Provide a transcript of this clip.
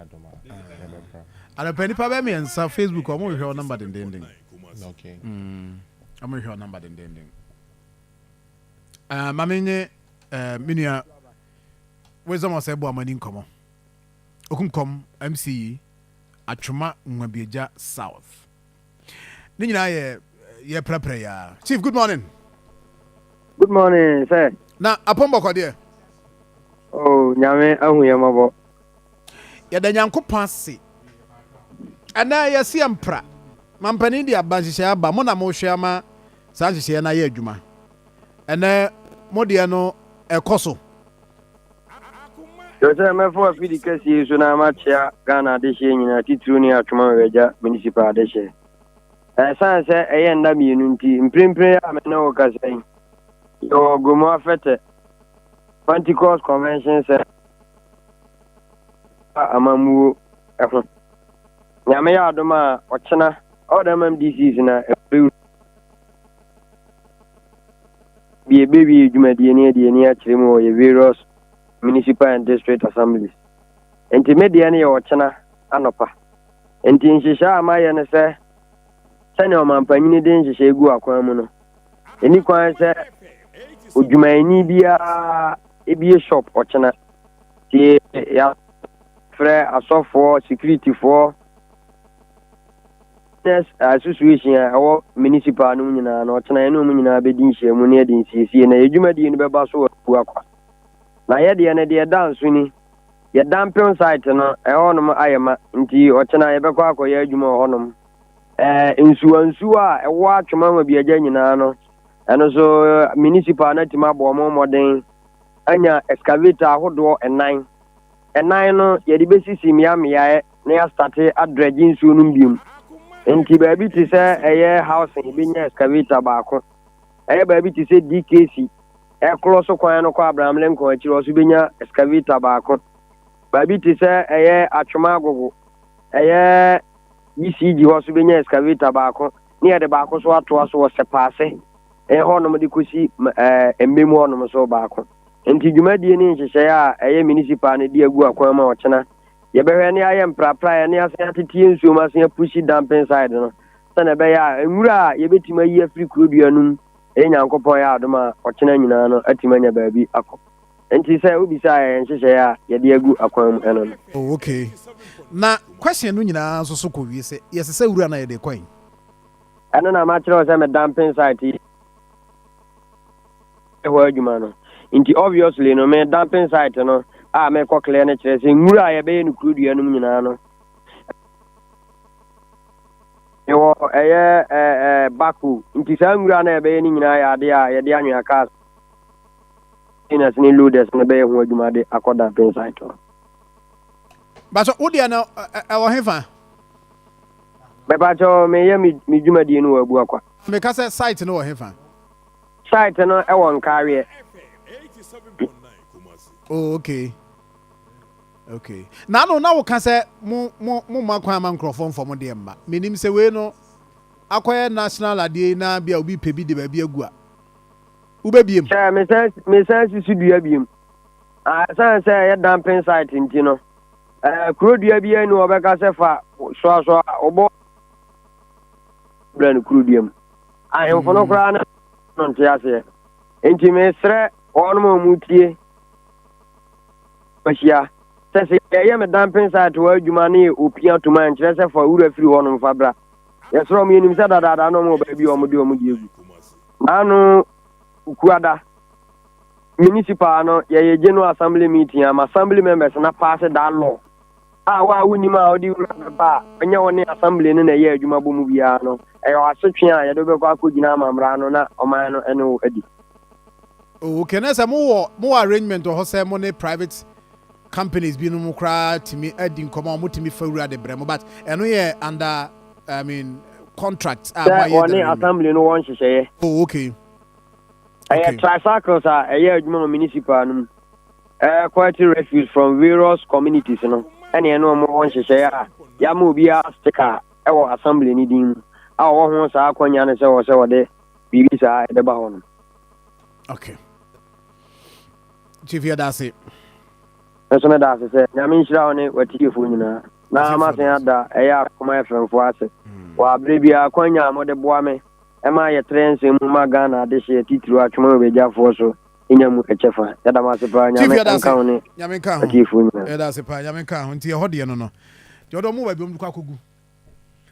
Adom a, yɛbɛpra. Anɔpa nipa bɛ 3 Facebook, ɔmo hwehwɛ wo number dendenden. Ɔmo hwehwɛ wo number dendenden. Ma menye me nua Wisdom Ɔsɛ bu amani nkɔmmɔ. Okunkom MCE, Atwima Nwabiagya South. Ne nyinaa yɛ prɛprɛ ya. Chief, good morning. Good morning, sir. Na apɔmbɔkɔ deɛ? Oh, Nyame ahu yɛn mmɔbɔ. Yɛda Nyankopɔn ase. Ɛnɛ yɛsi yɛ mpra. Mampanin de aba, nhyehyɛeɛ aba. Mo na mohwɛ ama saa nhyehyɛeɛ no ayɛ adwuma. Ɛnɛ mo deɛ no ɛkɔ so. Kyerɛ sɛ mɛfa afidi kɛseɛ yi so na makyea Ghana adehyeɛ nyinaa, titiriw ne Atwima Nwabiagya Municipal adehyeɛ. Ɛsiane sɛ ɛyɛ nna 2 nti, mprempren a me ne wo kasa yi, yɛwɔ Gomoa Fɛtɛ, Pentecost Convention Center amammuo ho. Nyame yɛ adom a, ɔkyena all the MMDCs na ɛbɛwura bi ɛbɛwie dwumadie ne adi ani akyerɛ mu wɔ yɛ various municipal and district assemblies. Nti me deɛ no yɛ ɔkyena anɔpa. Nti nhyehyɛ a mayɛ no sɛ sɛnea ɔmampanyini de nhyehyɛ gu akwan mu no, ɛni kwan sɛ odwumayɛni biara ebie shop ɔkyena. Nti yɛafrɛ asɔfoɔ, securityfoɔ, business association a ɛwɔ municipal no mu nyinaa na ɔkyena yɛne ɔmu nyinaa bɛdi nhyiamu ne yɛde nsiesie na yɛdwumadie no bɛba so wɔ Abuakwa. Na yɛdeɛ no deɛ ɛda nso ni, yɛ dumping site no ɛhɔnom ayɛ ma, nti ɔkyena yɛbɛkɔ akɔyɛ adwuma wɔ hɔnom. Nsuwa nsuwa a ɛwɔ Atwima Nwabiagya nyinaa no, ɛno so municipal no atumi abɔ ɔmo mmɔden anya excavator ahodoɔ ɛnan. Ɛnan no yɛde bɛsisi mmeammeaeɛ na yɛastart adredge nsuo no biom. Nti baabi te sɛ ɛyɛ housing, yɛbɛnya excavator baako. Ɛyɛ baabi te sɛ DKC ɛkorɔ so kwan no kɔ Abraham Lincoln akyiri hɔ so, bɛnya excavator baako. Baabi te sɛ ɛyɛ Atwoma Agogo, ɛyɛ ECG hɔ so, bɛnya excavator baako, ne yɛde baako so atoa so wɔ Sɛpaase ɛyɛ hɔnom de kɔsi mmem hɔnom so baako. Nti dwumadie ne nhyehyɛeɛ a ɛyɛ municipal no de agu akwan mu a, ɔkyena yɛbɛhwɛ ne ayɛ mprapraeɛ ne asen ateteɛ nsuom, asen apush dumping side no sɛnɛ ɛbɛyɛ a nwura a yɛbɛtumi ayi afiri kurodua no mu, ɛyɛ Nyankopɔn yɛ adom a, ɔkyena nyinaa no atumi anya baabi akɔ. Nti sɛ wobisa yɛ nhyehyɛeɛ a yɛde agu akwan mu ɛno no. Oh, okay. Na question no nyinaa nso so kɔ wie sɛ yɛsɛ sɛ wura na yɛde kɔn. Ɛno na makyerɛ wo sɛ me dumping site yi hɔ adwuma no, nti obviously no me dumping site no a mekɔ clear no kyerɛ sɛ nwura a yɛbɛyɛ no kurodua no mu nyinaa no mewɔ ɛyɛ ɛɛ backhoe. Nti saa nwura no a yɛbɛyɛ no nyinaa yɛ adeɛ a yɛde anwea cars containers ne loaders no bɛyɛ ho adwuma de akɔ dumping site hɔ. Baso wo deɛ no ɛwɔ hefa? Mɛpakyɛw, meyɛ me dwumadie no wɔ Abuakwa. Meka sɛ site no wɔ hefa? Site no ɛwɔ Nkaareɛ. Oh, okay. Na no na woka sɛ mo ma kwan ma nkurɔfoɔ mfɔ mo deɛ mma. Menim sɛ wei no akɔyɛ national adeɛ yi na bi a obi pɛ bi de baabi agu a, wobɛbiem. Sɛ mesan sisi dua biem asan sɛ ɛyɛ dumping site nti no, kuro dua bi ani wɔbɛka sɛ fa soasoa wobɔ brɛ no kuro dua mu. Ahemfo no koraa no nte aseɛ, nti mesrɛ wɔnom a ɔmu tie ahyia sɛ yɛyɛ me dumping site wɔ adwuma ne yɛ opia toma, nkyerɛ sɛ fa wura firi hɔnom fa bra. Yɛsrɛ ɔmo, yɛnim sɛ dadaada na ɔmo wɔ baabi a ɔmo de ɔmo de agu. Naano Kuada municipal no yɛyɛ general assembly meeting ama assembly members na pass that law a wo a wonim a wode wura bɛba a, ɔnyɛ wo ne assembly no na ɛyɛ adwuma bɔ mu biara no, ɛyɛ asotwe a yɛde wobɛkɔ akɔgyina ama mmara no na ɔman no ɛne wo adi. Oh, okay. Na sɛ mowɔ arrangement wɔ hɔ sɛ mo ne private companies binom koraa tumi adi nkɔmmɔ a wɔtumi fa wura de brɛ mo, but ɛno yɛ under, I mean, contract a sɛ moayɛ wɔne the arrangement. Assembly no wɔ nhyehyɛeɛ. Oh, okay. Ɛyɛ tricycles a ɛyɛ adwuma wɔ municipal no mu collect refuse from various communities no, ɛne ɛne ɔmo wɔ nhyehyɛeɛ a yɛama obiara sticker ɛwɔ assembly no din mu a ɔwɔ ho saa akɔnya no sɛ wɔ sɛ wɔde biribi saa ɛbɛba hɔ no. Okay. Chief, yɛda ase. Me nso meda ase sɛ Nyame nhyira wo ne w'atiefoɔ nyinaa. Na Atiefoɔ masan da ase. ada ɛyɛ Akoma FM foɔ ase wɔ aberɛ biara akwanya a mode boa me ɛma yɛtrɛ nsɛm mu ma Ghana adehyeɛ titiriw Atwoma Obegyafoɔ so nya mu kyɛfa. Yɛda mo ase paa. Chief Nyame yɛda ase. nka wo ne Nyame nka ho. w'atiefoɔ nyinaa. Yɛda ase paa. Nyame nka ho. Nti ɛhɔ deɛ no no. Deɛ ɔdɔ ɔmo wɔ baabi ɔmo de kɔ akɔgu.